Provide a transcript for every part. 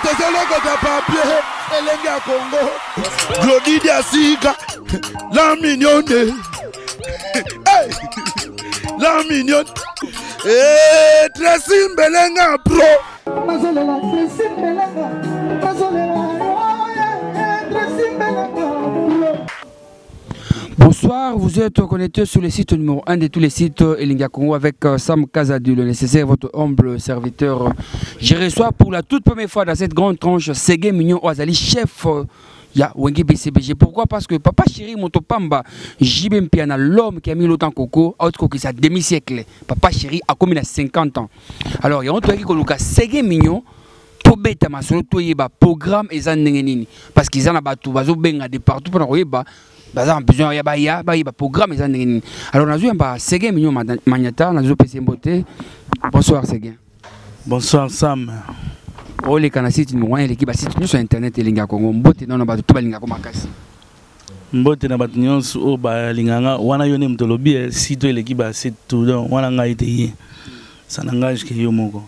Tozolokota papier elenge ya Congo. Glody Diasika, la mignonne. Hey! La mignonne. Eh, Tracy Mbelenga pro. Nazolela Tracy Mbelenga, nazolela oh, yeah, Tracy Mbelenga pro. Bonsoir, vous êtes connecté sur le site numéro 1 de tous les sites Elinga Congo avec Sam Kazadi, le nécessaire, votre humble serviteur. Je reçois pour la toute première fois dans cette grande tranche Seguin Mignon Oazali, chef ya Wenge BCBG. Pourquoi? Parce que Papa Chéri Motopamba, JB Mpiana, l'homme qui a mis l'autant coco, a autre coco, demi-siècle. Papa Chéri a commis 50 ans. Alors, il y a un truc qui est Seguin Mignon, tobeta masolo toyeba programme eza ndenge nini parce qu'ils en a bato bazobenga de partout mpona koyeba baza na besoin ya baya bayeba programme eza ndenge nini. Alors nazoyamba Seguin Mignon Magnata, nazopesa ye mbote. Bonsoir Seguin. Bonsoir Sam. Oleka na site numéro 1 eleki basite nyonso ya internet elingi ya Congo. Mbote nano bato to balingako makasi. Mbote na bato nyonso oyo balinganga wana. Yo nde moto olobi site oyo eleki basite tout, donc wana ngai te, ye ça n'engage que yo moko.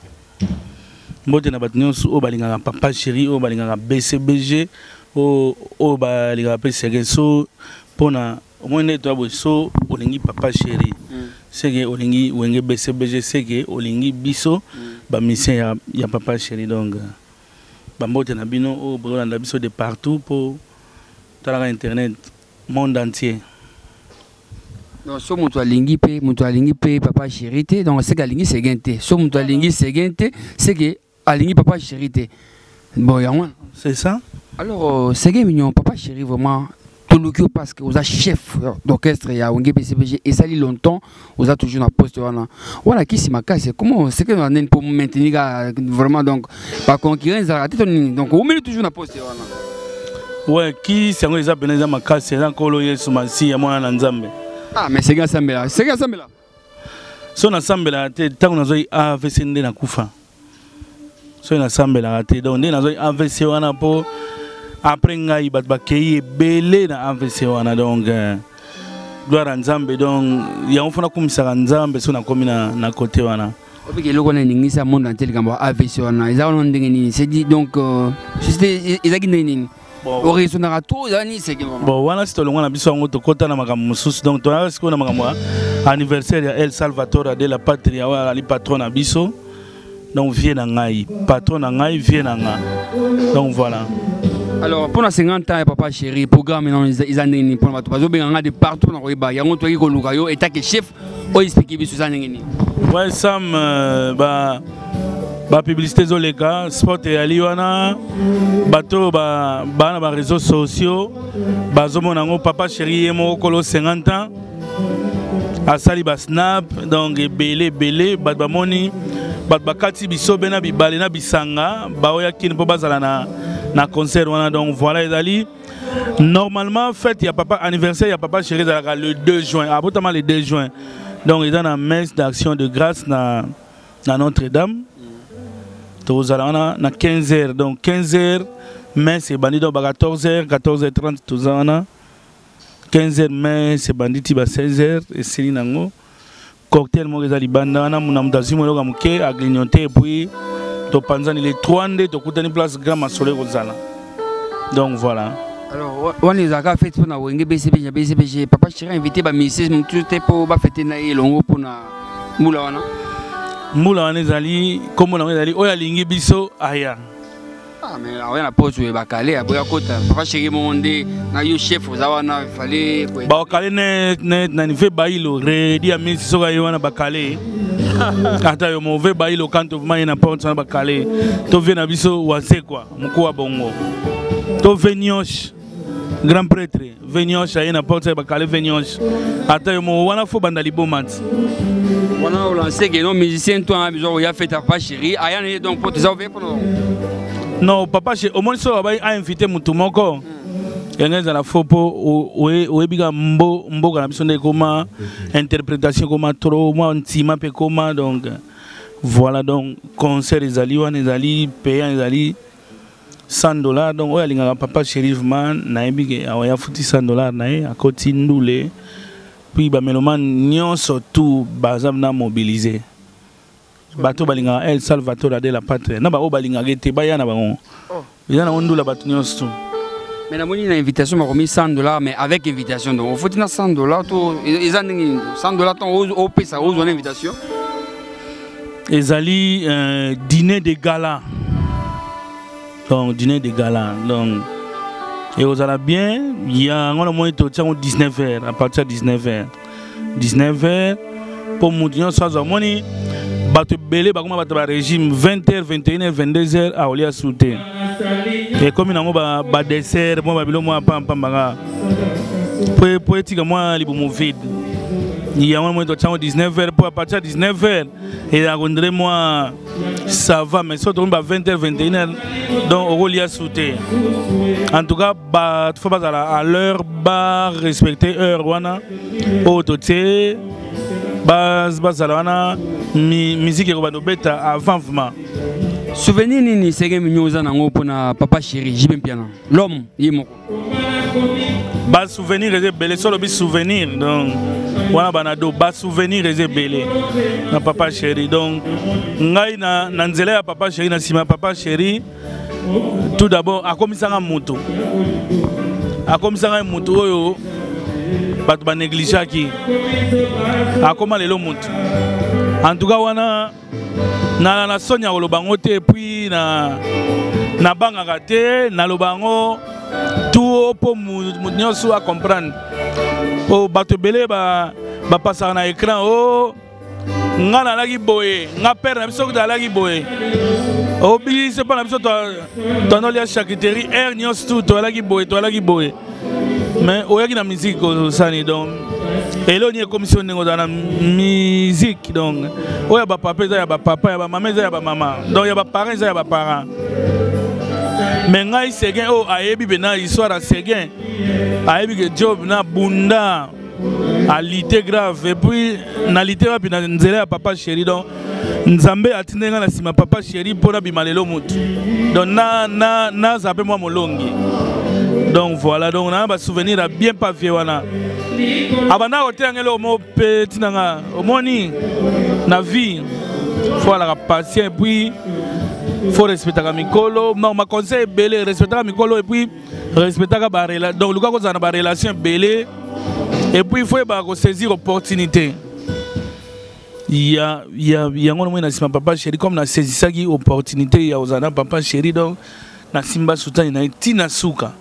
Mbote na bato nyonso oyo balingaka Papa Chéri, oyo balingaka BCBG, oyo balingaka mpe Seguin. So mpona omoni nde toya boye, so olingi Papa Chéri, seke olingi Wenge BCBG, seke olingi biso bamusicien ya Papa Chéri. Donc bambote na bino oyo bozolanda biso de partout, mpo talaka internet monde entier. Non, so moto alingi mpe, moto alingi mpe Papa Chéri te, donc seke alingi Seguin te. So moto alingi Seguin te, seke alingi Papa Chéri te. Bon, yango wana. C'est ça. Alors Seguin Mignon, Papa Chéri, vraiment toluki yo parce que oza chef d'orchestre ya Wenge BCBG. Esali longtemps oza toujours na poste wana. Wana kisi makasi, comment c'est que na nini pour maintenir vraiment? Donc baconcurrent ezalaka te to nini? Donc omeli toujours na poste wana. Ouais, kisi yango eza pene, eza makasi, eza Nkolo Yesu Masiya, mwana na Nzambe. Ah, mais Seguin asambela, Seguin asambela. So nasambelaka te. Ntango nazwaki AVC nde nakufa. Soki nasambelaka te, donc nde nazwaki AVC wana, mpo après ngai bato bakei ebele na AVC wana. Donc gloire ya Nzambe. Donc yango fo nakumisaka Nzambe so nakomi na côté wana. Obiki eloko wana eningisa monde entier, likambo ya AVC wana eza wana ndenge nini? C'est dit donc ezalaki ndenge nini? Oraisonnaka to ezala nini, Seguin, vraiment? Bon, wana si tolongwa na biso yango, tokɔta na makambo mosusu. Donc toyaka sikoyo na makambo ya anniversaire ya El Salvatore de la Patria, oyo azali patron na biso, donc vie na ngai, patron na ngai, vie na nga. Donc voilà. Alors mpona 50 ans ya Papa Chéri, programme nano eza ndenge nini? Mpona bato bazobenga nga de partout mpona koyeba yango, toyaki koluka yo etake chef oyo explique biso eza ndenge nini. Ouais Sam, ba bapublicité ezoleka, sport eyali wana, bato baa na baréseaux sociaux bazomona yango. Papa Chéri ye moko kolo 50 ans asali basnap, donc ebele ebele bato bamoni, bato bakati biso be na bibale na bisanga baoya kini mpo bazala na concert wana. Donc voilà, ezali normalement fête ya papa, anniversaire ya Papa Chéri ezalaka le 2 juin, abotama le 2 juin. Donc eza na messe d'action de grâce na Notre-Dame, tozala wana na 15 heures. Donc 15 heures messe ebandi, donc ba 14 heures, 14 heures 30 toza wana. 15 heures messe ebandi ti ba 16 heures esili nango. Cocktail moko eza libanda wana, na moto azwi eloko ya moke agrignote, et puis topanzani. Le 3 nde tokutani place grand masolo ekozala. Donc voilà. Alors wana ezalaka fête mpona Wenge BCBG, BCBG. Papa Chéri invité bamusicien mosusu te mpo bafete na ye elongo mpona mbula wana? Mbula wana ezali, nkombo nango ezali oyo alingi biso aya. Ah, mais aoya na poste oyo bakale aboya kota. Papa Chéri moko nde na yo chef oza wana, fallait Bakale ne nani ve bailo redi ya misi, soki aye wana bakale ata yo mauvais bailo. Quand ovuma ye na porte wana, bakale to vie na biso wasekwa mokuwa bongo to venioche grand prêtre venioche aye na porte ya bakale venioche ata yo moko wana fo banda liboma ti. Wana olance ke no musicien to anga besoin oya fête Papa Chéri aya na ye, donc po toza ouvert mpona. Non, Papa Chéri omoni so abai ainvité motu moko, yango ezala fo mpo oyebi kaka mboka na biso nde ekoma interprétation, ekoma trop mwa ntima mpe ekoma. Donc voilà, donc concert ezali wana, ezali payant, ezali 100 $. Donc oyo alingaka Papa Chéri vraiment, nayebi ke awa afuti 100 $ na ye, akoti ndule. Puis bamélomane nyonso tout baza na mobilisé. Bato balingaka El Salvatore de la Patria na baoyo balingaka ete baya na bango. Oh. Eza nango ndula bato nyonso tu. Mais namoni na invitation bakomi 100 $, mais avec invitation, donc ofoti na 100 $ to eza ndenge nini? 100 $ ntango opesa, ozwa na invitation. Ezali dîner de gala, donc dîner de gala, donc ekozala bien. Yango namoni totia yango 19 heures, à partir ya 19 heures, 19 heures, mpo moto nyonso azwa. Moni bato ebele bakoma bato ba régime, 20 heures, 21 heures, 22 heures aolia su te. Ekomi nango badessert, mwa babilo mwa pampamba kaka po etika mwa libumu vide. Yango namoni totia yango 19 heures, mpo à partir ya 19 heures ezalaka kondire mwa ça va. Mais soki tokomi ba 20 heures, 21 heures, donc okolia su te. En tout cas, bato faut bazala à l'heure, barespecte heure wana oyo totie, bazala wana. Musique ekobanda obeta avant vraiment. Souvenir nini Seguin Mignon oza nango mpona papa chéri JB Mpiana, l'homme ye moko? Basouvenir eza ebele. So olobi souvenir, donc wana banado basouvenir eza ebele na papa chéri. Donc ngai na nzela ya papa chéri, na nsima ya papa chéri, tout d'abord akomisanga moto, akomisanga moto oyo bato banégligeaki, akoma lelo moto. En tout cas wana na soni ya koloba yango te, et puis na nabangaka te naloba yango tout mpo moto nyonso acomprendre, po bato ebele bapasaka na écran o nga nalaki boye, nga père na biso kuta alaki boye, obiso mpo na biso toanolia charcuterie aire nyonso tu, toalaki boye, toalaki boye. Mais oyaki na musique osani, donc eloko nini ekomisi yo ndenge ozala na musique? Donc oyo ya bapapa eza ya bapapa, ya bamama eza ya bamama, donc ya baparent eza ya baparent. Mais ngai Seguin oyo ayebi mpena histoire ya Seguin, ayebi ke job na bunda alite grave, et puis na lite wapi? Na nzela ya papa chéri. Donc Nzambe atindeli ngai na nsima papa chéri mpo nabima lelo motu, donc naza mpe mwa molongi. Donc voilà, donc naa basouvenir ya bien pavie wana. Abandaka koteya eloko moko mpe ntina nga omoni na vie, faut alaka patient et puis faut respectaka mikolo. Non, maconseil ebele: respectaka mikolo et puis respectaka barela, donc luka kozala na barelation ebele, et puis faut yebaka kosaisir opportunité ya yango. Namoni na nsima papa chéri, comme nasaisisaki opportunité ya kozala na papa chéri, donc nasimba sutani na ye ntina suka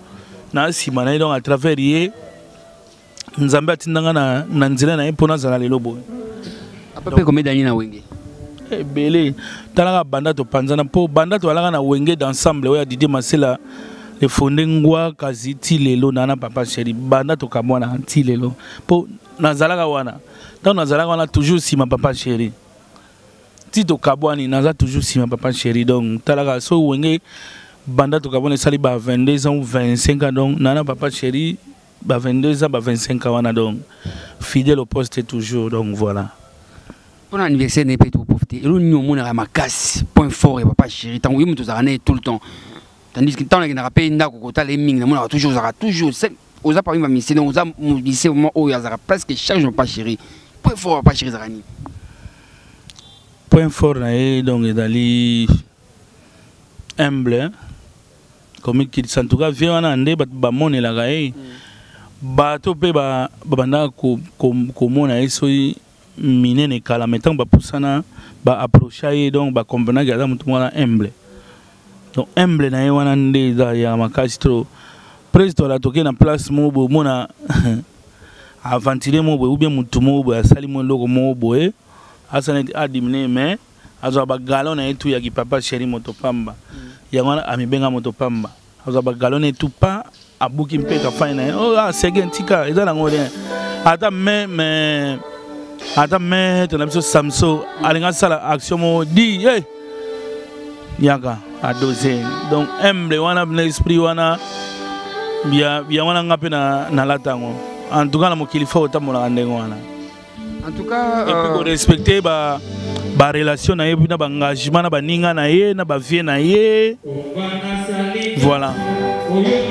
na nsima na ye. Donc à travers ye, Nzambe atindanga na nzela na ye mpo nazala lelo boye. Apape combien d'années na Wenge? Ebele. Talaka banda topanzana, mpo banda toalaka na Wenge d'ensemble oyo ya Didier Masela efonde ngwa kasi ti lelo na papa chéri. Banda tokamwana ti lelo, mpo nazalaka wana, ntango nazalaka wana toujours nsima papa chéri, ti tokabwani naza toujours nsima papa chéri. Donc talaka so Wenge banda tokabwani esali ba 22 ans ou 25 ans, donc na papa chéri ba 22 ans, ba 25 ans wana, donc fidèle au poste toujours. Donc voilà. Mpona anniversaire na ye mpe toprofite, eloko nini omonaka makasi, point fort ya papa chéri, ntango ye moto ozalaka na ye tout le temps? Tandis que ntango nakendaka mpe ndako kotala ye mingi, namonaka toujours ozalaka toujours oza parmi bamusicien, donc oza musicien vraiment oyo azalaka presque chaque jour papa chéri. Point fort ya papa chéri ezalaka nini? Point fort na ye donc ezali humble, komikitisa. En tout cas vie wana nde bato bamonelaka ye. Bato mpe babandaka komona ye soki minene kala, mais ntango bapusana, baapprocha ye, donc bacomprenaki aza motu mwana humble. Donc humble na ye wana nde eza ya makasi trop. Presque toala toke na place moko boye, omona aventurier moko boye ou bien motu moko boye asali mo eloko moko boye, asala neti adimine, mais azwa bagalon na ye tu ya kipapa chéri, moto pamba. Yango wana amibenga moto pamba. Azwa bagalon na ye tu pa abuki mpe kafani na ye. Oh, ah, Seguin, tika, eza nango rien. Ata me ata maître na biso Samso alingi asala action moko di hey! Yaka adose. Donc humble wana na esprit wana ya wana, nga mpe nalata yango. En tout cas na mokili faut otambolaka ndenge wana. En tout cas, et puis korespecte barelation na ye na baengagement na baninga na ye na bavie na ye. Voilà.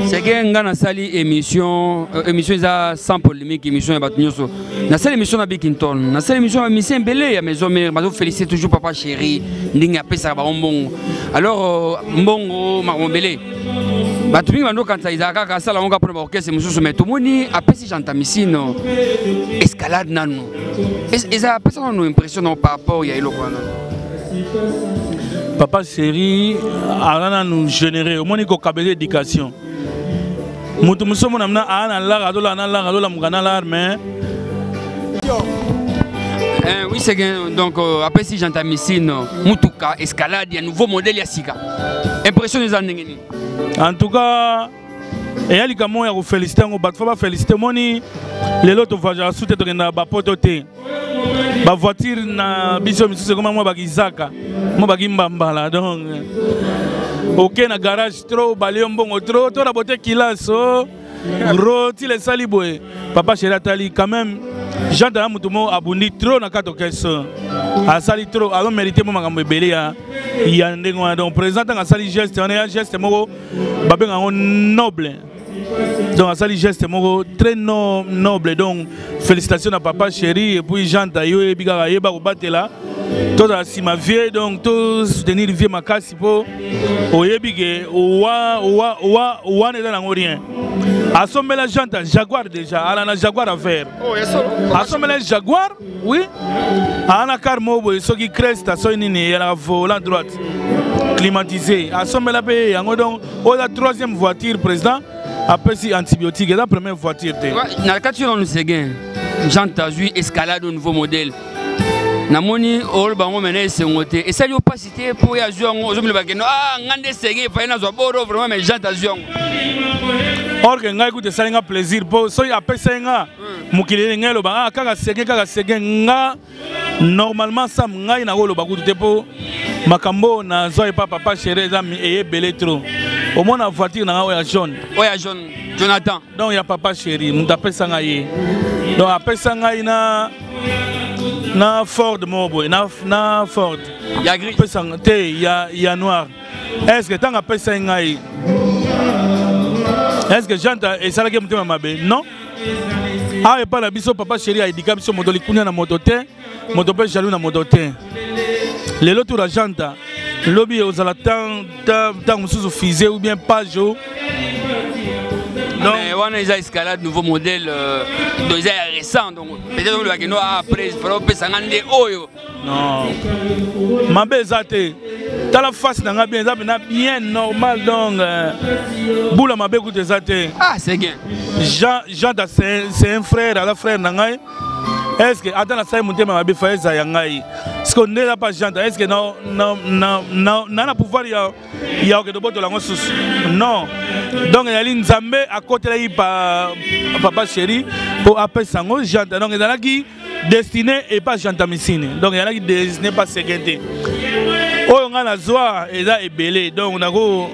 C'est que nga nasali émission, émission eza sans polémique, émission ya bato nyonso. Nasali émission na Bikinton, nasali émission ya musicien ebele ya Maison Mère, bazo féliciter toujours papa chéri ndenge apesaka bango mbongo. Alors mbongo makambo ebele. Bato mingi bandokanisa ezalaka kaka asala yango kaka mpona baorchestre mosusu, mais tomoni apesi Gentamisine escalade nanu. Eza apesa nanu impression nao par rapport ya eloko wana. Papa chéri aza nanu généreux, omoni kokabela éducation. Moto mosusu omona mna aa na lar azola na lar azolamuka na lar mais Oui, c'est que donc après si Gentamisine, Mutuka, escalade, il y a un nouveau modèle, il y a Sika. Impression des années. En tout cas, et il y a moyen de féliciter, on va féliciter moni lelo to voyage sous te tokenda ba poto te. Ba voiture na biso misusu comme moi ba kizaka, moi ba kimbambala donc OK na garage trop balio mbongo trop to na bote kilaso roti les sali boye. Papa chéri atali quand même Jean Dana Mutumo abundi trop na kato keso. Asali trop alors mérité mo makambo ebele ya ya ndenge wana. Donc président tanga asali geste wana ya geste moko babenga yango noble. Donc asali geste moko très noble. Donc félicitations à papa chéri et puis Jean Tayo et bigara yeba kobatela. Tozala nsima vie donc to soutenir vie makasi po oyebi ke wa wa wa wana eza nango rien. Asombela Janta Jaguar déjà, ala na Jaguar à faire. Oh, yes, sir. Asombela Jaguar, oui. Ala car mo boye soki crest soki nini ya la volant droite climatisé. Asombela pe yango donc oza troisième voiture président apesi antibiotique eza première voiture te. Ouais, na kati yo Seguin. Janta zui escalade au nouveau modèle. Namoni ol bango mena esengo te. Esali yo pasi te po ya zui yango ozomela bakendo ah ngande Seguin fallait nazwa boro vraiment mais Janta zui yango. Or que ngai kutu esali nga plaisir po soki apesa nga mokili ngai loba ah kaka Seguin kaka Seguin nga normalement Sam ngai nakoloba kutu te po makambo nazwa epa papa chéri eza eyebele trop. Omona voiture na nga oyo ya jaune. Oyo ya jaune Jonathan. Donc ya papa chéri moto apesa ngai ye. Donc apesa ngai na Ford moko boye, na Ford. Ya gris. Apesa te ya noir. Est-ce que tanga apesa ngai? Est-ce que Janta esalaki motema mabe? Non. Ah epa na biso papa chéri a éduqué biso moto likunya na moto te, moto pe jaloux na moto te. Lelo tour ya Janta, lobi ozala tant mosusu fusée ou bien page ou Donc, mais wana eza escalade nouveau modèle donc eza ya récent donc peut-être que bakendo après il faudra opesa nga nde oyo. Non. Mabe eza te. Tala face na nga bien eza pena bien normal donc boula mabe kutu eza te. Ah c'est bien. Jean Jean da c'est un frère, ala frère na ngai. Est-ce que ata na sai motema mabe fa eza ya ngai? Parce que ndela pas Jean da est-ce que na na na na na na pouvoir ya ya okende botola yango susu? Non. Donc ezali Nzambe akotelaki pa papa chéri po apesa yango Jean da. Donc ezalaki destiné et pas Gentamisine. Donc ezalaki destiné pas Seguin te. Oyo nga nazwa eza ebele donc nako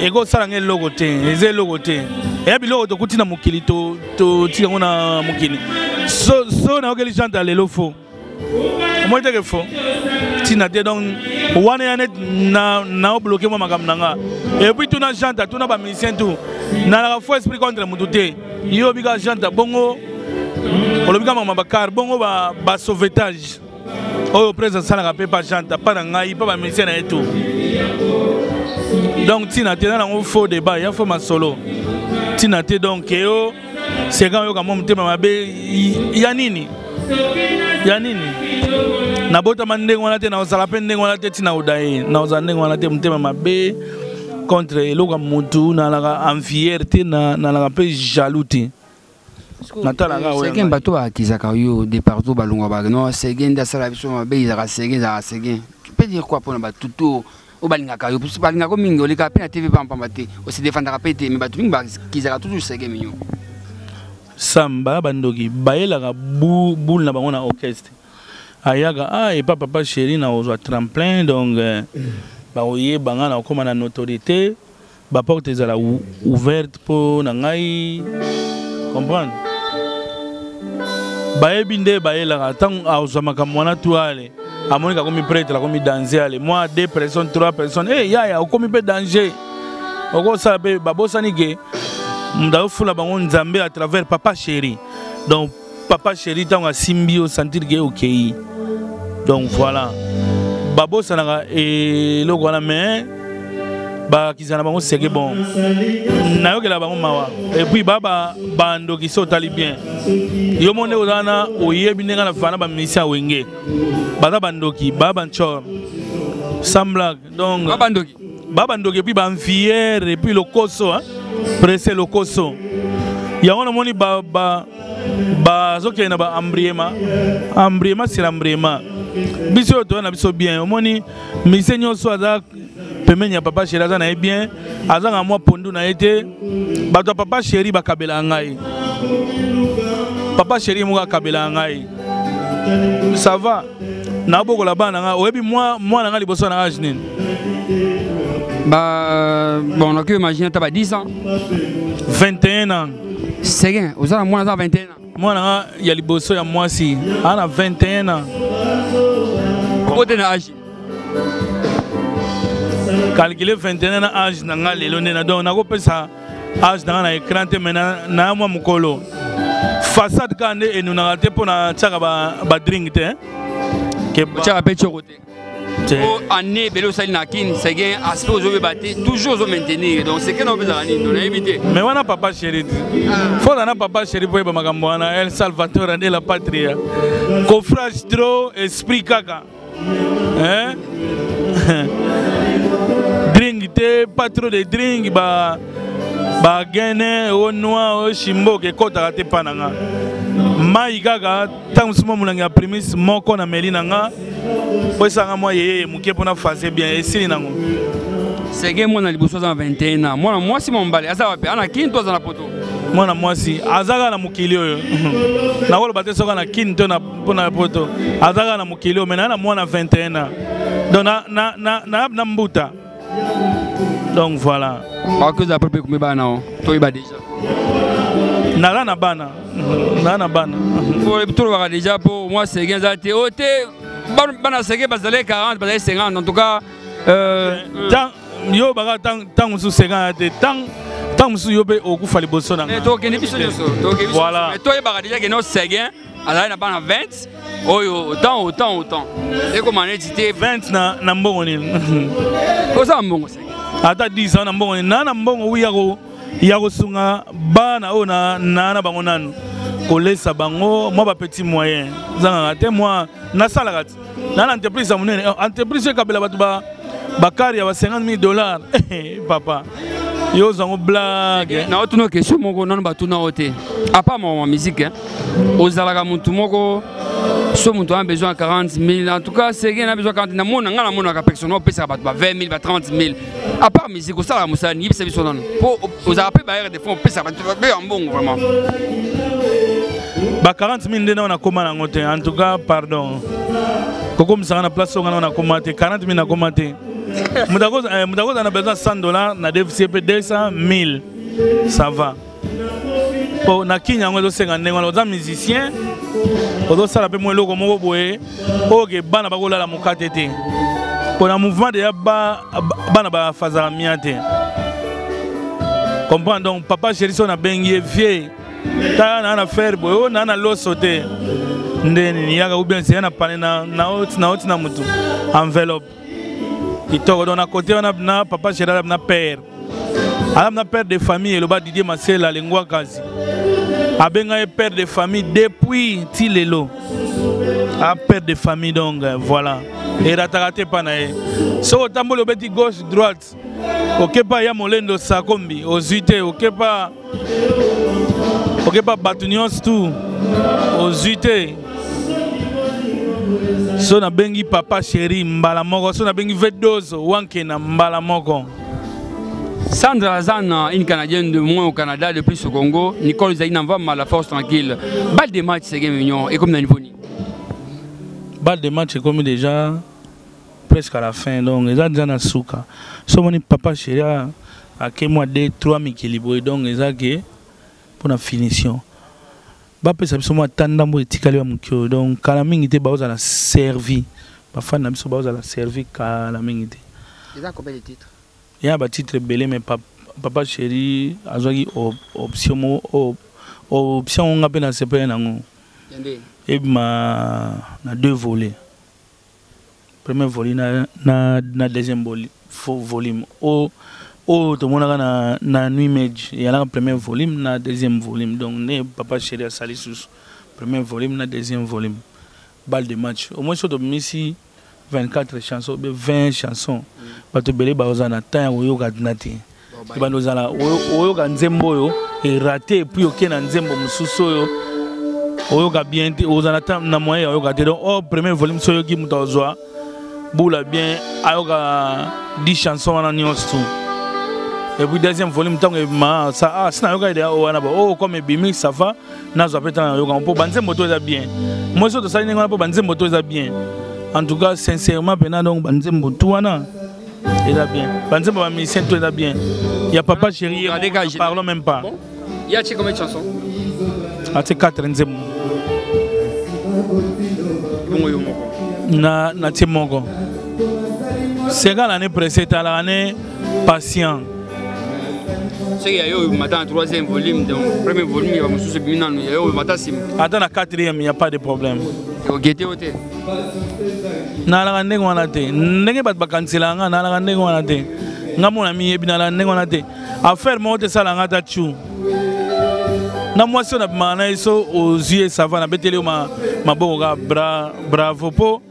ekosala nga eloko te, eza eloko te. Eya biloko tokuti na mokili totika yango na mokili. So nayokeli Janta lelo fo. Omoni te ke fo. Tina te donc wana ya net na obloqué mwa makambo na nga. Et puis tuna Janta, tuna ba musicien tout. Nalaka faux esprit contre mutu te. Yo obika Janta bongo olobika makambo ya bakar bongo ba sauvetage. Oyo président asalaka mpe pa Janta, pa na ngai, pa ba musicien na ye tout. Donc tina te na nango faux débat, ya faux masolo. Tina te donc yo Seguin oyoka mwa motema mabe ya nini? Ya nini? Nabotama ndenge wana te, nakozala mpe ndenge wana te, tina oda ye. Nakozala ndenge wana te, motema mabe contre eloko ya mutu, nalaka envier te, nalaka mpe jaloux te. Natalaka oyo. Seguin bato bakizaka yo de partout balongwa ba non Seguin nde asala biso mabe, ezalaka Seguin, ezalaka Seguin. Tu peux dire quoi mpona bato to oyo balingaka yo? Parce que balingaka mingi, olekaka mpe na TV pampamba te, ose défendaka mpe te, mais bato mingi bakizaka toujours Seguin Mignon. Sam, baya bandoki, bayelaka boule na bango na orchestre. Ayaka, ah, et papa, papa chéri, na ozwa tremplin, donc bakoyeba nga na okoma na notoriété, ba porte ezala ouverte po na ngai, comprendre? Bayebi nde bayelaka, ntango azwa makambo wana tu ale, amoniki akomi prêtre, akomi danger ale, moi 2 personnes, 3 personnes, eh, yaya, okomi pe danger. Okosala mpe babosani ke moto azofula bango Nzambe à travers papa chéri. Donc papa chéri ntango asimbi yo sentir ke okei. Donc voilà, babosanaka eloko wana, mais bakisa na bango seke. Bon, nayokela bango mawa. Et puis ba bandoki so otali bien, yo mo nde oza wana, oyebi ndenge na fana bamusicien ya Wenge baza bandoki, baa bancor, sans blague. Donc ba bandoki. Ba bandoki, et puis baenviere, et puis lokoso, hein? Presse lokoso yango namoni bazokende na baembriema, embriema sur embriema. Biso oyo toya na biso bien, omoni musicien nyonso aza pembeni ya papa chéri aza na ye bien, azanga mwa pondu na ye te. Bato ya papa chéri bakabelaka ngai, papa chéri moko akabelaka ngai, ça va, nabokola bana na ngai. Oyebi mwana ngai liboso na age nini? Ba bon, nakoki imagine ata ba 10 ans. 21 ans. Seguin, oza na mwana aza 21 ans? Mwana nga ya liboso ya mwasi aza na 21 ans. Ote na age? Calcule 21 na age na nga lelo nde na. Donc nakopesa age na nga na écran te, mais na mwa mokolo façade kaka nde enunaka te mpo na tiaka badrink te. Otiaka mpe tioko te? Po année ebele osali na Kine, Seguin, aspect ozobeba te, toujours ozomaintenir. Donc seke na opezaka nini to nayebi te. Mais wana papa chéri, fo na papa chéri po yeba makambo wana. El Salvatore de la Patria, coffrage trop, esprit kaka, hein? Drink te, pas trop de drink, ba bagene o noir o shimboke ekɔtaka te mpa na nga. Mai kaka, ntango mosusu mwa molangi ya primis moko na meli na nga po esanga mwa yeyeye moke mpona phase bien, esili nango. Sege, mwana liboso aza na 21 ans, mwana mwasi, mwa mobali aza wapi? Ana Kini to aza na Poto? Mwana mwasi aza kaka na mokili oyo. Nakoloba te soki na Kini to mpo na Poto, aza kaka na mokili oyo. Mais naa na mwana 21 ans, donc na mbuta. Donc voilà. Bakoki ozala mpe komi bana o toyeba déjà. Naza na bana, naza na bana. Tolobaka déjà mpo mwa Seguin aza te o te. Bana Seguin bazali 40, bazali 50 en tout cas. Yo baka ntango mosusu Seguin aya te, ntango mosusu yo mpe okufa liboso na nga. Tokende biso nyonso. Voilà. Toyebaka déjà ke no Seguin azali na bana 20 oyo, autant, autant, autant ekoma neti te. 20 na mbongo nini? Oza na mbongo, Seguin. Ata 10 ans na mbongo nini? Na mbongo wi ya kosunga bana oyo na bango nanu, kolesa bango, mwa bapetit moyen zangaka te. Mwa nasalaka ti na entreprise ya monene, entreprise ekabela bato bakari ya ba 50 000 $. Papa, yo ozwango blague. Na otuna question moko nano batuna yo te. À part mwa musique, ozalaka motu moko so moto a besoin ya 40 000, en tout cas Seguin na besoin 40, namona ngai namonaka personne opesaka bato ba 20 000, ba 30 000. À part musique, osalaka mosala nini? Yebisa biso nano, mpo ozalaka mpe bailleur de fonds, opesaka bato mpe ya mbongo vraiment. Ba 40 000 nde nao nakóma nango te. En tout cas, pardon, kokomisaka na place oyo nga nao nakóma te. 40 000 nakóma te. Moto akozala na besoin 100 $ na dfc mpe 200 000, ça va. Po na Kini yango ezosenga ndenge wana, oza musicien, ozosala mpe mwa eloko moko boye oyo ke bana bakolala mokate te. Mpo na mouvement deya bana bafazaka mia te, comprendre. Donc papa chéri, so nabengi ye: "Vie, tala naa na frère boye oyo naa na loso te, nde nini, yaka", ou bien seya na pane na oti na mutu enveloppe kitoko. Donc na côté wana na papa chéri aza na père, aza na père de famille. Eloba Didier Masela Lengwa Kasi, abenga ye père de famille depuis ti lelo, a père de famille. Donc voilà, erataka te mpa na ye. Soki otamboli, obeti gauche, droite, okepa ya molendo sakombi ozwi te, okepa bato nyonso tu ozwi te. So nabengi papa chéri mbala moko, so nabengi vedozo wankena mbala moko. Sandra Azana, une Canadienne de moins au Canada, de plus au Congo. Nicole Zaïna va la force tranquille. Balle de match, c'est mignon. Et comme dans niveau. Balle de match est comme déjà presque à la fin. Donc, ils ont déjà na suka. So moni papa chéri ake mwa 2 3 mikili boye. Donc eza ke mpona finition bapesa biso mwa ata ndambo etikali ya moke oyo. Donc kala mingi te baozala servi, bafani na biso baozala servi kala mingi te. Eza combien de titres? Ya batitre ebele, mais Papa Chéri azwaki option moko, option ngo nga mpe nasepele nango. Ebima na deux volets. Premier volume na deuxième volume. Oyo tomonaka na New Image eyalaka premier volume na deuxième volume. Donc nde Papa Chéri asali susu premier volume na deuxième volume. Balle de match. Au moins soki tobimisi 24 chansons be 20 chansons, bato ebele bazala na temps ya koyoka na te. Ebanda ozala oyoka nzembo oyo erate, et puis oke na nzembo mosusu oyo oyoka bien te, ozala na moyen ya oyoka te. Donc o premier volume, so oyoki, moto azwa bula bien, ayoka 10 chansons wana nyonso tout. Et puis deuxième volume, ntango ebima, ah, si nayoka deya oyo wana, oyo comme ebimi, ça va, nazwa mpe ntango nayoka mpo banzembo to eza bien. Moi so tosali ndenge wana mpo banzembo to eza bien. En tout cas, sincèrement mpena, donc banzembo tu wana eza bien, banzembo bamusicien to eza bien. Ya Papa Chéri, parlons même pas. Bon. Il y a combien de chansons? Atie 4 nzembo. Bongo yo moko? Na natie moko. Seka l'année pressée, etalaka ne patient. Soki ya yo mata na troisième volume, donc premier volume ya bamosusu ebimi nanu, ya yo mata nsima. Ata na quatrième, y a pas de problème. Ogete yo te? Nalaka ndenge wana te. Ndenge bato bakaniselaka nga, nalaka ndenge wana te. Nga mona miyebi, nalaka ndenge wana te. Affaire moko te esalanga ata tu na mwasi oyo nabimaka na ye. So ozwi ye, ça va, nabeteli yo maboko kaka, bravo, mpo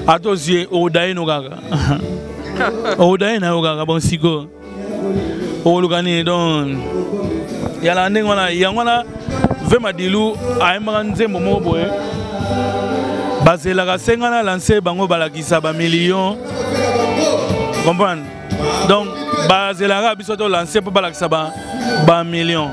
ata ozwi ye, odaye no kaka, odaye na yo kaka. Bon, sikoyo okoluka nini? Donc yalaka ndenge wana. Yango wana ve Madilu ayembaka nzembo moko boye: bazelaka senga na lance bango, balakisa bamillion. Comprendre? Donc bazelaka biso to lance mpo balakisa bamillion.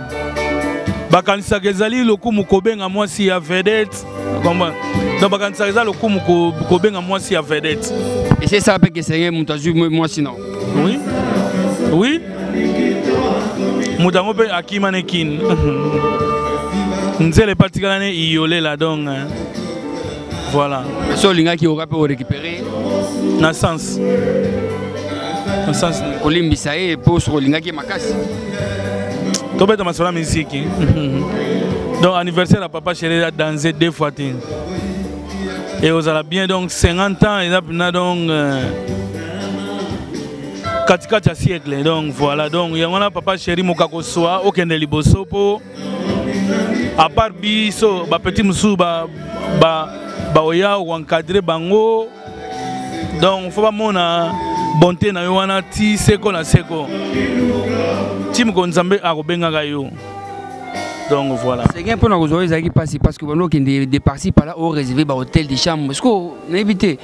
Bakanisaka ezali lokumu kobenga mwasi ya vedette. Comprendre? Donc bakanisaka eza lokumu kobenga mwasi ya vedette. Ese esala mpe kesenge moto azwi mwasi na Oui, moto yango mpe akima ne kini nzela epatikala ne iyolela. Donc voilà. So olingaki oka mpe orécupérer? Na sens Kolimbisa ye mpo soki olingaki ye makasi. Tobeta masolo ya misiki. Donc anniversaire ya Papa Chéri eza danse deux fois te e ozala bien. Donc 50 ans eza mpena donc katikati ya siècle. Donc voilà, donc yango wana Papa Chéri mokako swa okende liboso, mpo à part biso, bapeti mosusu baoya koencadre bango. Donc faut bamona bonté na yo wana ti seko na seko, ti moko Nzambe akobengaka yo. Donc voilà. Seguin, mpona kozwa ezalaki mpasi parce que bando okende de par-ci par-là, oréserve bahôtel, des chambres. Parce que nayebi te,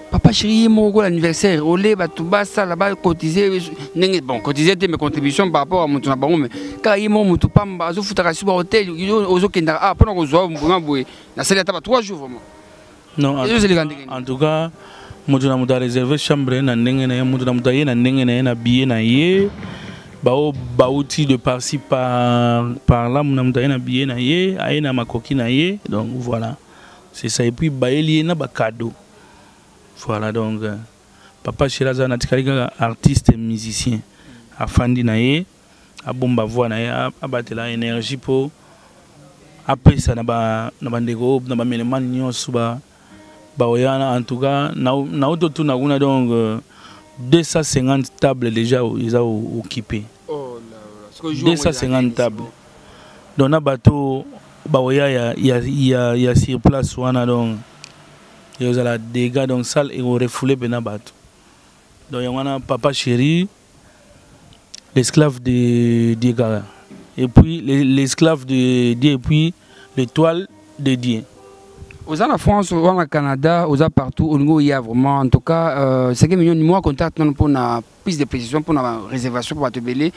Papa Chéri ye moko kola anniversaire, ole bato basala bacotize ndenge, bon, cotize te, mais contribution par rapport à moto na bango, mais kaka ye moko moto pamba azofutaka si bahôtel ozokendaka. Ah, mpona kozwa vraiment boye, nasali ata ba 3 jours vraiment. Non, en tout cas, moto na moto aréserve chambre na ndenge na ye, moto na moto aye na ndenge na ye, na billet na ye. Bao bauti de par-ci par là, moto na moto aye na billet na ye, aye na makoki na ye. Donc voilà, c'est ça. Et puis bayeli ye na bacadeau. Voilà, donc Papa Chéri aza na tikali kaka artiste musicien, afandi na ye, abomba voix na ye, abatela énergie mpo apesa na bandeko, na bamelemani nyonso baoya wana. En tout cas, nauti otuna kuna, donc 250 table déjà eza occupé. Oh, 250 table. Donc na bato baoya ya sur place wana, donc ezala dégâts. Donc salle ekorefoule mpena bato. Donc yango wana Papa Chéri, l'esclave de Dieu kaka, et puis l'esclave de Dieu, et puis l'étoile de Dieu. Oza na France, oza na Canada, oza partout, olingi oya vraiment. En tout cas, Seguin Mignon, numéro contact nano mpona plus de précision, mpona réservation, mpo bato ebele,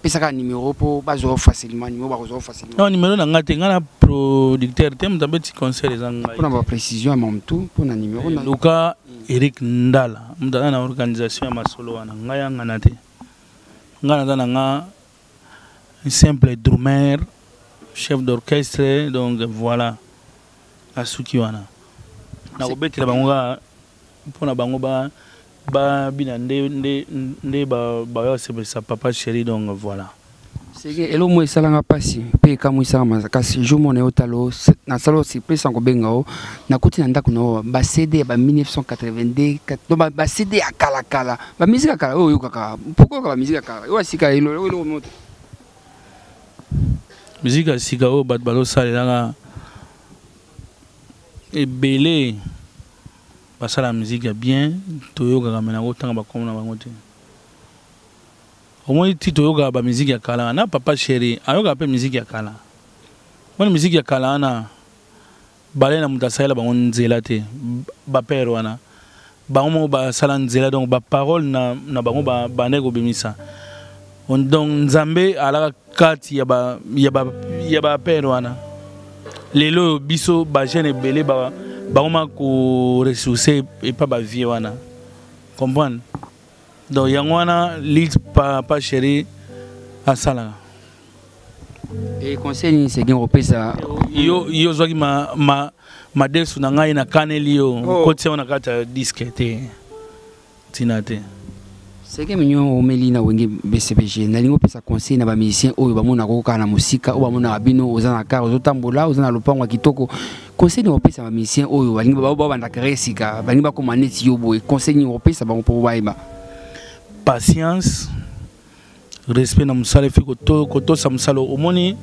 pesaka numéro mpo bazwa facilement numéro, bakozwa facilement. Non, numéro na nga te, nga na producteur te, moto abeti concert eza ngai. Mpona baprécision ya mamutu, mpona numéro na Luka Eric Ndala, moto aza na organisation ya masolo wana. Ngai yangana te, ngai naza na nga simple drummer, chef d'orchestre. Donc voilà, asuki wana, nakobetela bango kaka mpona bango ba Babina nde nde nde baya kosepelisa papa chéri, donc voilà. Seke eloko moko esalanga mpasi mpe ekamwisaka makasi jour moko naye otala nasala o surprise sans kobenga o nakuti na ndako na yo ba CD ya ba 1982, donc ba CD ya kalakala, bamusike ya kala oyo oyokaka. Pourquoi oyoka bamusike ya kala oyo ya sika eloko moto? Musique ya sika oyo bato bazosalelaka ebele, basala musique ya bien, toyokaka, me nakotanga bakombo na bango te. Omoni ti toyokaka bamusike ya kala na papa chéri ayokaka mpe musique ya kala. Moni musique ya kala wana, bale na moto asalela bango nzela te. Bapere wana bango moko basala nzela, donc baparole na bango bandaki kobimisa. Donc Nzambe alaka kati ya ba ya ba ya bapere wana. Lelo oyo biso bajeune ebele bakoma koressource epa bavie wana, comprendre? Donc yango wana lit papa chéri asalaka. E conseil nini Seguin kopesa? Yo ozwaki madesu na ngai, nakaneli yo. Oh. Kotia yo na kati ya disque te, ntina te. Seguin Mignon, omeli na Wenge BCBG. Nalingi opesa conseil na bamusicien oyo bamonaka kaka na mosika, oyo bamonaka bino oza na car, ozotambola, oza na lopango ya kitoko. Conseil nini opesa bamusicien oyo balingi babanda carrière sika, balingi bakoma neti yo boye? Conseil nini opesa bango mpo bayeba? Patience, respect na mosala, efi kotosa mosala. Omoni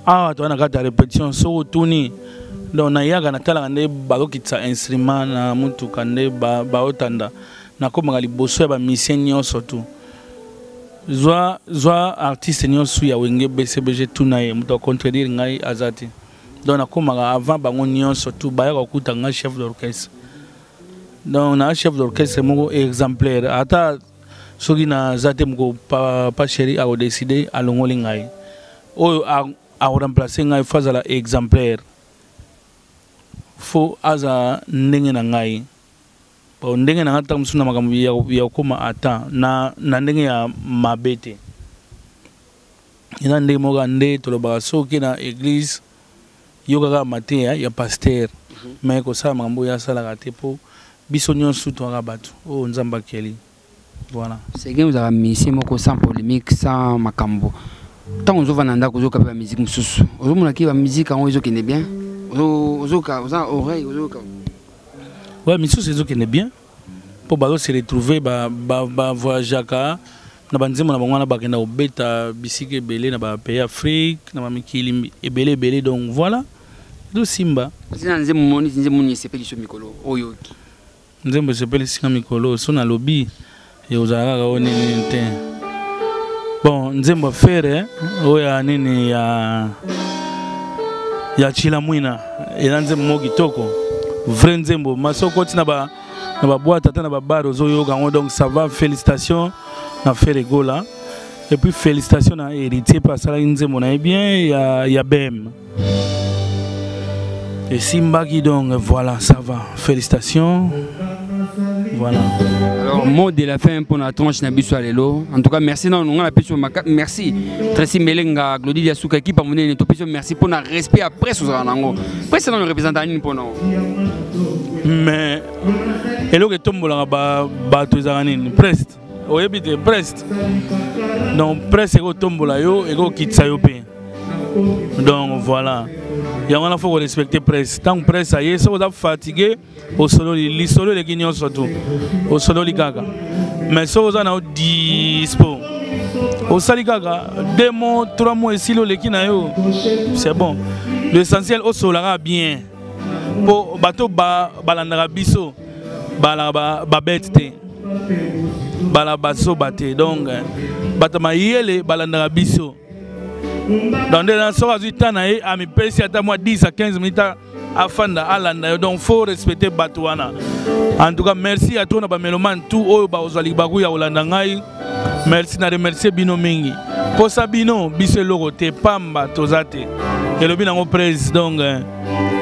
awa toza na kati ya répétition, soki otuni, donc nayaka natalaka nde bazokitisa instrument na motuka, nde baotanda, nakomaka liboso ya bamusicien nyonso. Tu zwa zwa artiste nyonso ya Wenge BCBG, tuna ye, moto acontredire ngai aza te. Donc nakomaka avant bango nyonso, tu bayaka kokuta ngai chef d'orchestre. Donc na chef d'orchestre moko exemplaire, ata soki naza te, moko papa chéri akodécider alongoli ngai, oyo akoremplace ngai fo azala exemplaire, fo azala ndenge na ngai. Bon, ndenge na ngai ntango mosusu na makambo ya kokóma, ata na ndenge ya mabe te, eza ndenge moko nde tolobaka soki na église yo kaka mateya ya pasteur, mais kosala makambo oyo asalaka te, mpo biso nyonso toyaka bato oyo Nzambe akeli. Voilà. Seguin, ozalaka musicien moko sans polémique, sans makambo. Ntango ozovanda na ndako, ozoyoka mpe bamusike mosusu, ozomonaki bamusike yango ezokende bien, ozoyoka, oza oreille, ozoyoka? Ouais, misusu ezokende bien, mpo bazose retrouver, bavoyageaka na banzembo na bango wana, bakenda kobeta bisika ebele na bapays Afrique, na bamikili ebele ebele. Donc voilà, ezosimba. Na nzembo moni, nzembo nini esepeli so mikolo oyo? Nzembo esepelisi nga mikolo, so nalobi ekozala kaka oyo nini te. Bon, nzembo ya Ferre oyo ya nini ya Chilamwina, eza nzembo moko kitoko, vrai nzembo masoko okoti na baboîte, ata na babar ozoyoka yango. Donc ça va, félicitation na Ferre Gola, et puis félicitation na Héritier mpe asalaki nzembo na ye bien ya BM, esimbaki. Donc voilà, ça va, félicitations, voilà. Alors, mot de la fin pour la tranche na biso ya lelo. En tout cas, merci na nga na biso, merci Tracy Melenga, Glody Diasuka, équipe monene, topesi merci pour na respect ya presse ozala nango. Presse nano représente nini mpona? Mais eloko etombolaka bato ezalaka nini? Presse. Oyebi te presse? Donc presse ekotombola yo, ekokitisa yo mpe. Donc voilà, yango wana faut korespecter presse. Ntango presse aye, soki oza fatigué, osololi lisolo eleki nyonso, tu osololi kaka. Mais soki oza na yo dispo, osali kaka deux mots, trois mots, esili, oleki na yo, c'est bon. L'essentiel osololaka bien, mpo bato balandaka biso balaka babete te, bala bazoba te. Donc bato mayele balandaka biso. Donc nde soki azwi temps na ye, amipesi ata mwa 10 à 15 minutes, afanda alanda yo. Donc faut respecter bato wana. En tout cas, merci à toi na bamélomane tout oyo bakozwa libaku ya kolanda ngai. Merci na remercier bino mingi. Posa bino, biso eloko te, pamba toza te, elobi nango prese. Donc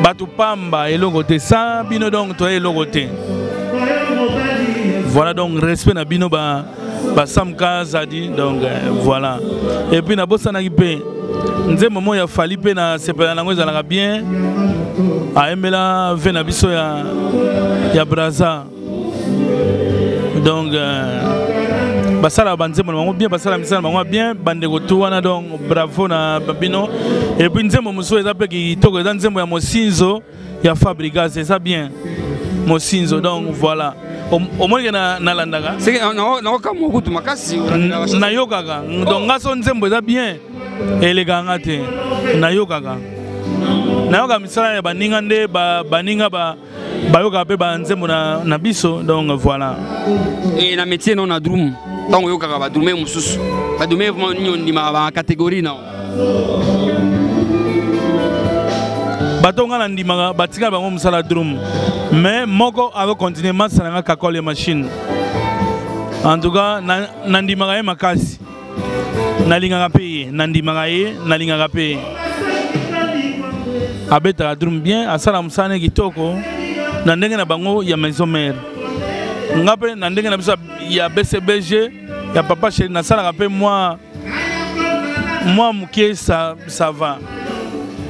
bato pamba, eloko te sans bino, donc toya eloko te. Voilà, donc respect na bino ba basamka zadi. Donc voilà, et puis nabosanaki mpe nzembo moko ya Fally mpe na sepela nango, ezalaka bien, ayembela ve na biso ya Braza. Donc euh, basala banzembo na bango bien, basala misala na bango bien, bandeko tout wana. Donc bravo na bino. Et puis nzembo mosusu eza mpe kitoko, eza nzembo ya Mosinzo ya Fabrigas, eza bien Mosinzo. Donc voilà, omoni ke nalandaka, nakokamwa kutu makasi. Nayokaka. Donc nga so nzembo eza bien, elekaka nga te. Nayokaka, nayoka misala ya baninga nde baninga bayokaka mpe banzembo na biso. Donc voilà. E na métier no na drum, ntango oyokaka badrumer mosusu, badrumer vraiment nini ondimaka, bacatégorie na? Bato nga nandimaka batika bango mosala drum, mais moko azocontinue masa na nga, kakole ya machine. En tout cas nandimaka ye makasi, nalingaka mpe ye, nandimaka ye, nalingaka mpe ye. Abetaka drum bien, asala mosala ne kitoko na ndenge na bango ya maison mère. Nga mpe na ndenge na biso ya BCBG ya Papa Chéri, nasalaka mpe mwa moke, ça va.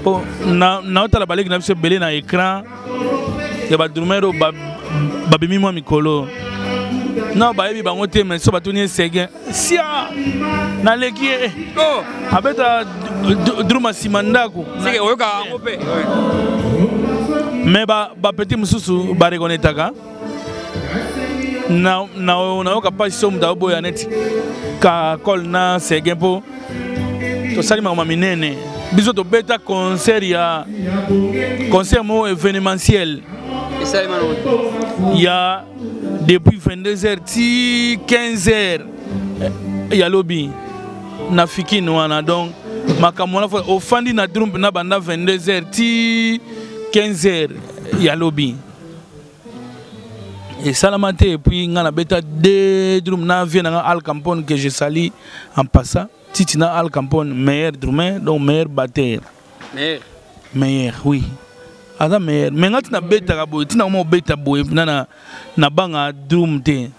Po naotala baleki na biso ebele na écran ya badrummer oyo babimi mwa mikolo na bayebi bango te, mais so batuni esege sia naleki ye. Oh. Abeta drum nsima ndako. Seke oyoka yango mpe. Mais bapetit mosusu bareconnaîtaka. Nayoka mpasi so moto aoboya neti kakol na sege, mpo tosali makambo minene. Biso tobeta concert ya concert moko événementiel ya depuis 22h ti 15h ya lobi na fikini wana. Donc makambo wana, ofandi na drum na banda 22h ti 15h ya lobi, esalama te. Et puis nga nabeta deux drum na vie nanga Al Campone, que je sali en passant, Titi na Al Campone, meilleur drummer, donc meilleur batteur. Meilleur. Meilleur, oui, aza meilleur. Mais nga tina betaka boye, tina koma obeta boye na na banga drum te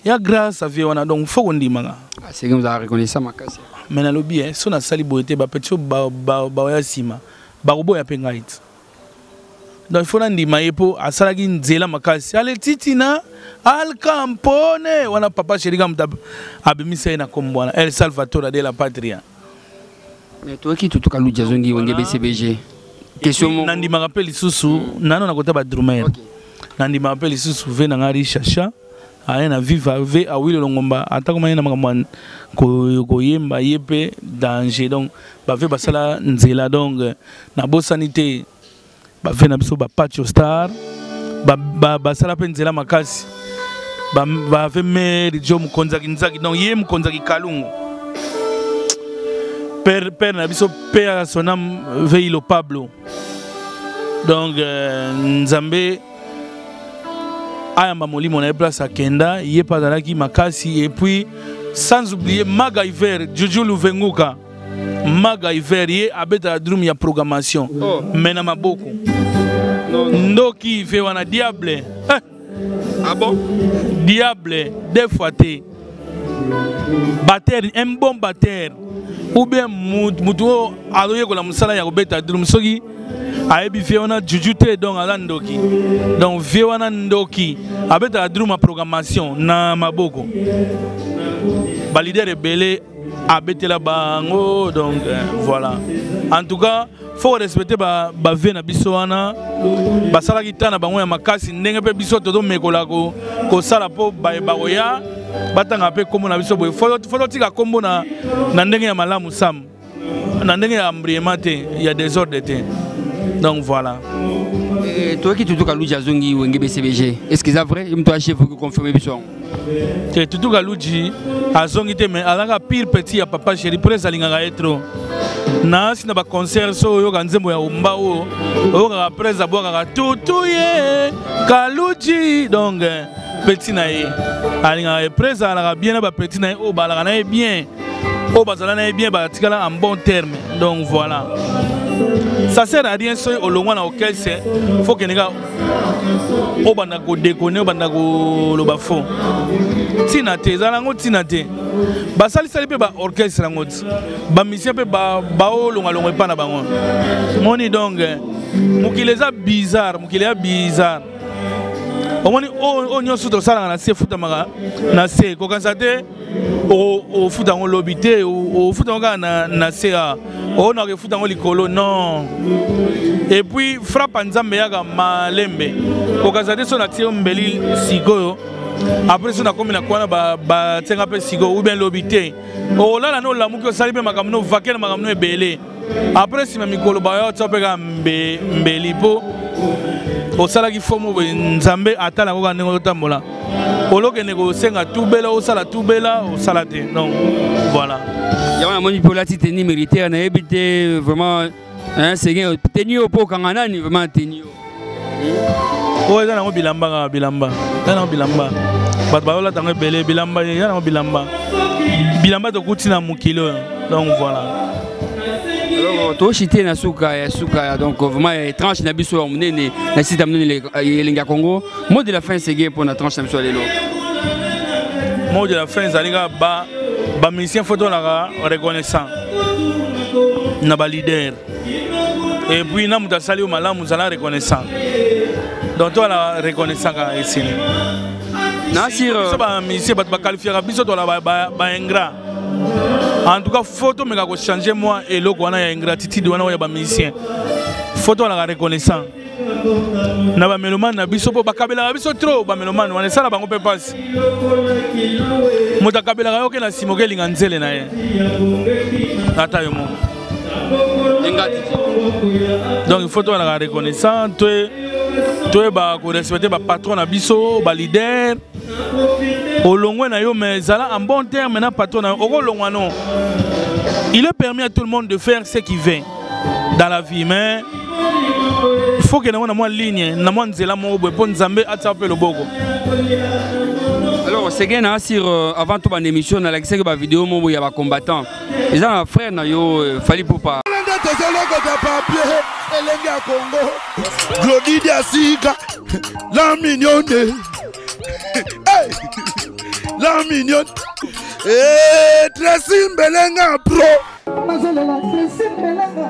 ya grâce avie wana. Donc faut kondimaka. Seke ozala reconnaissant makasi. Mais nalobi so nasali boye te, bapeti oyo baoya nsima bakoboya mpe ngai ti. Donc il faut nandima ye mpo asalaki nzela makasi. Ale Titina Al Campone wana, Papa Chéri ka moto abimisa ye na nkombo wana, El Salvatore de la Patria. Toyoki Tutu Kaluji azongi Wenge BCBG, question moko. Nandimaka mpe lisusu nano na kota badrummer, nandimaka mpe lisusu ve na nga Richacha aye na viva ve Awilo Longomba, ata koma ye na makambo koyemba, ye mpe danger. Donc bave basala nzela. Donc nabosani te bave na biso bapacho star basala mpe nzela makasi, bave mare jo mokonzaki nzaki. Donc ye mokonzaki kalungu, père, père na biso mpe ya sonam Veilo Pablo. Donc Nzambe ayamba molimo na ye place akenda, ye mpe azalaki makasi. Et puis sans oublier Magaiver Juju Luvenguka, Magaiver, ye abetaka drum ya programmation. Oh. Mais na maboko. Non, non. Ndoki ve wana, diable, eh. Ah bon? Diable deux fois te. Batteur, un bon batteur ou bien mutu oyo azoyekola mosala ya kobeta drum, soki ayebi vie wana juju te, donc aza ndoki. Donc vie wana ndoki, abetaka drum ya programmation na maboko. Baleader ebele abetela bango. Donc voilà, en tout cas faut respecter bavie na biso wana basalaki ta na bango ya makasi, ndenge mpe biso tozomekola kosala mpo bakoya batanga mpe nkombo na biso boye. Faut totika nkombo na ndenge ya malamu, sam na ndenge ya embriement te, ya désordre te. Donc voilà. Toyoki Tutu Kaluji azongi Wenge BCBG, est ce que eza vrai? Ye moto ya chef, okoconfirme biso yango? Te, Tutu Kaluji azongi te, mais azalaka pire petit ya Papa Chéri. Prese alingaka ye trop naasi na baconcert. So oyoka nzembo ya omba oyo oyokaka, prese abwakaka tutu ye Kaluji. Donc petit na ye alingaka ye, prese azalaka bien na bapetit na ye oyo balaka na ye bien, oyo bazala na ye bien, batikala en bon terme. Donc voilà, ça sert à rien soki olongwa na orchestre, faut kende kaka obanda kodekone, obanda koloba faux. Ntina te, ezala yango ntina te. Basalisali mpe baorchestre yango ti bamisien mpe baolongwalongwa epa na bango moni. Donc mokili eza bizarre, mokili ya bizarre. Omoni oyo nyonso tosalaka na se, efutamaka na se. Kokanisa te ofuta yango lobi te, ofuta yango kaka na se, oyo naka efuta yango likolo, non. Et puis frappe ya Nzambe eyaka malembe. Kokanisa te so natie yo mbeli sikoyo, après so nakomi na kwana batianga mpe sikoyo ou bien lobi te. Olala no, olamuki, osali mpe makambo no, vake na makambo no ebele. Après, nsima mikolo, bayo tia mpe kaka mbeli mpo osalaki fomo boye. Nzambe atala yango kaka ndenge ozotambola. Olokende kosenga tubela, osala tubela, osala te. Donc voilà. Yango namoni mpe olati tenue militaire. Nayebi te vraiment, Seguin, tenue oyo mpo okanga nani vraiment tenue oyo? Oyo eza nango bilamba kaka, bilamba eza nango bilamba. Bato bazolata yango ebele. Bilamba eza nango bilamba, bilamba tokuti na mokili oyo. Donc voilà. Alors toshite na suka ya suka, donc vraiment tranche na biso ya monene na site ya monene Elengi ya Congo. Mot de la fin, Seguin, mpo na tranche na biso ya lelo. Mot de la fin ezali kaka bamusicien faut tolaka reconnaissant na baleader. Et puis na moto asali yo malamu, ozala reconnaissant. Donc toala reconnaissant kaka, esili. Nasir. Biso bamusicien, bato baqualifiaka biso toala baingrat. En tout cas, faut tomeka kochanger mwa eloko wana ya ingratitude wana oyo ya bamusicien. Faut toalaka reconnaissant na bamélomane na biso, mpo bakabelaka biso trop. Bamélomane wana esala bango mpe mpasi. Moto akabelaka yo, oke na nsima, okelinga nzele na ye, ata yo moko. Donc il faut toalaka reconnaissant, toyeba korespecter bapatron na biso, baleader. Olongwe na yo, mais ezala en bon terme na patron na yo. Okolongwa non, il est permis à tout le monde de faire ce qu'il veut dans la vie, mais il faut que nango na mwa ligne, na mwa nzela moko boye, mpo Nzambe atia mpe loboko. Alors Seguin, na sur avant to banda émission, nalakisaki bavideo moko ya bacombattant. Eza na frère na yo Fally Ipupa. Nde tozolokota papier Elenge ya Congo, Glodidi Asika, la mignonne, hey! La mignonne. Hey, Tracy Mbelenga pro. Nazolela Tracy Mbelenga.